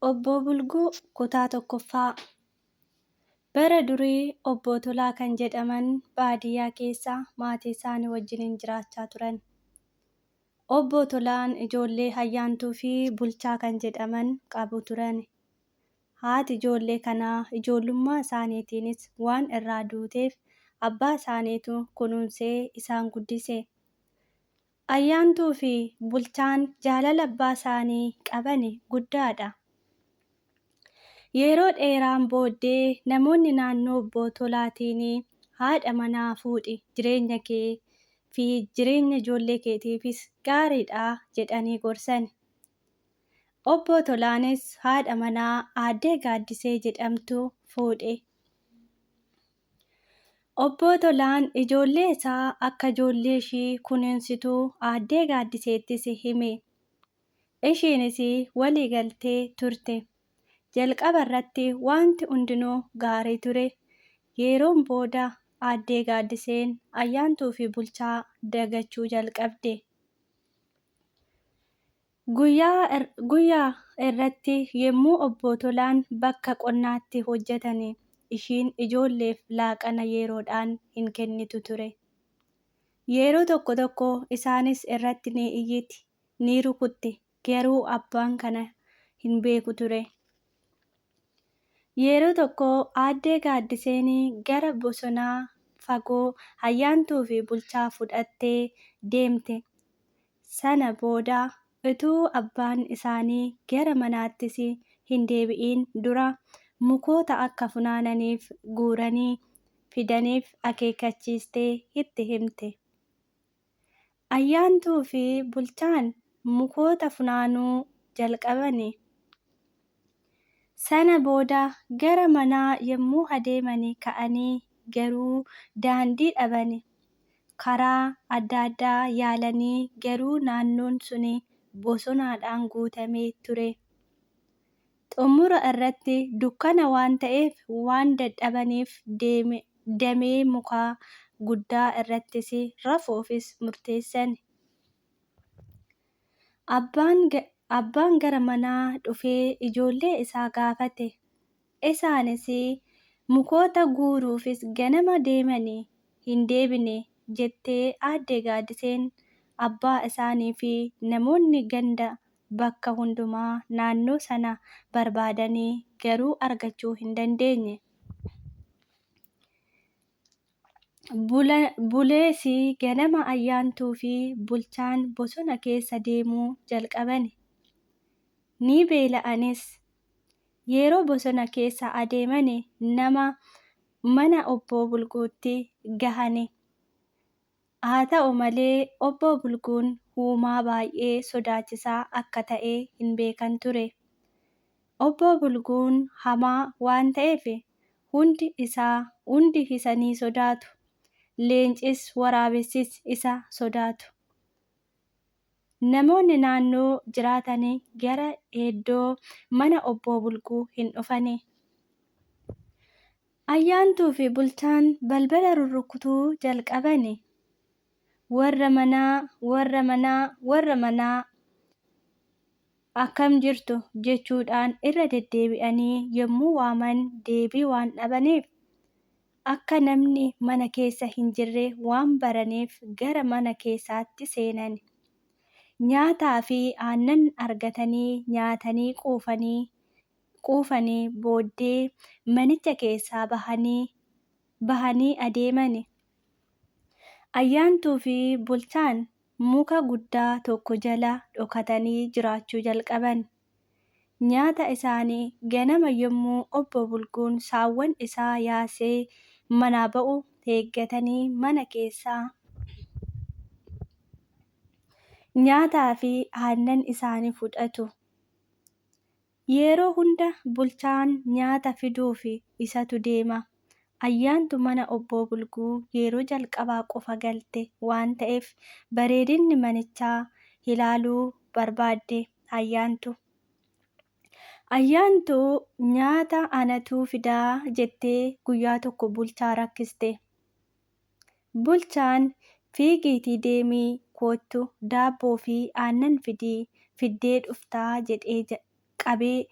Obboo Bulguu Kutaa 1ffaa Bara durii Obboo Tolaa kan jedhaman baadiyyaa keessa maatii isaanii wajjiniin jiraachaa turan. Obboo Tolaan ijoollee Ayyaantuu fi Bulchaa kan jedhaman qabu turan. Haati ijoollee kanaa ijoollummaa isaaniitiinis waan irraa duuteef abbaa isaaniitu kunuunsee isaan guddise. Ayyaantuu fi Bulchaan jaalala abbaa isaanii qabani guddaadha. Yeroo dheeraan booddee namoonni naannoo Obboo Tolaatiin haadha manaa fuudhi jireenya kee fi jireenya ijoollee keetiifis gaariidha jedhanii gorsani. Obboo Tolaanis haadha manaa Aaddee Gaaddisee jedhamtu fuudhe. Obboo Tolaan ijoollee isaa akka ijoollee ishii kunuunsitu Aaddee Gaaddiseettis hime. Ishiinis walii galtee turte. Jalqaba irratti waanti hundinuu gaarii ture. Yeroon booda Aaddee Gaaddiseen Ayyaantuu fi Bulchaa dagachuu jalqabde. Guyyaa irratti yommuu Obbo Tolaan bakka qonnaatti hojjetani ishiin ijoolleef laaqana yeroodhaan hin kennitu ture. Yeroo tokko tokko isaanis irratti ni iyyiti, ni rukutti, garuu abbaan kana hin beeku ture. Yeroo tokko Aaddee Gaaddiseen gara bosonaa fagoo Ayyaantuu fi Bulchaa fudhattee deemte. Sana booda utuu abbaan isaanii gara manaattis hin deebi'iin dura mukoota akka funaananiif guuranii fidaniif akeekkachiistee itti himte. Ayyaantuu fi Bulchaan mukoota funaanuu jalqabani. Sana booda gara manaa yommuu adeemani ka'anii garuu daandii dhabani. Karaa adda addaa yaalanii garuu naannoon suni bosonaadhaan guutamee ture. Xumura irratti dukkana waan ta'eef waan dadhabaniif damee mukaa guddaa irrattis rafuufis murteessani. Abbaan gara manaa dhufee ijoollee isaa gaafate. Isaanis mukoota guuruufis ganama deemani hin deebine jettee Aadde Gaaddiseen abbaa isaanii fi namoonni ganda bakka hundumaa naannoo sana barbaadanii garuu argachuu hin dandeenye. Bulees ganama Ayyaantuu fi Bulchaan bosona keessa deemuu jalqabani. Ni beela'anis. Yeroo bosona keessa adeemani nama mana Obboo Bulguutti gahani. Haa ta'u malee Obboo Bulguun uumaa baay'ee sodaachisaa akka ta'e hin beekan ture. Obboo Bulguun hamaa waan ta'eef hundi isaa hundi isa ni sodaatu. Leencis waraabessis isa sodaatu. Namoonni naannoo jiraatan gara eddoo mana Obboo Bulguu hin dhufani. Ayyaantuu fi Bulchaan balbala rurrukutuu jalqabani. Warra manaa, warra manaa, warra manaa akkam jirtu jechuudhaan irra deddeebi'anii yommuu waaman deebii waan dhabaniif akka namni mana keessa hin jirre waan baraniif gara mana keessaatti seenani. Nyaataa fi aannan argatanii nyaatanii quufanii quufanii booddee manicha keessaa bahanii bahanii adeemani. Ayyaantuu fi Bulchaan muka guddaa tokko jala dhokatanii jiraachuu jalqaban. Nyaata isaanii ganama yommuu Obbo Bulguun saawwan isaa yaasee manaa ba'u eeggatanii mana keessaa nyaataa fi aannan isaanii fudhatu. Yeroo hunda Bulchaan nyaata fiduuf isatu deema. Ayyaantu mana Obbo Bulguu yeroo jalqabaa qofa galte waan ta'eef bareedinni manichaa ilaaluu barbaadde Ayyaantu. Ayyaantu nyaata anatu fidaa jettee guyyaa tokko Bulchaa rakkiste. Bulchaan fiigiitii deemii koottu daabboo fi aannan fidii fiddee dhuftaa jedhee qabee.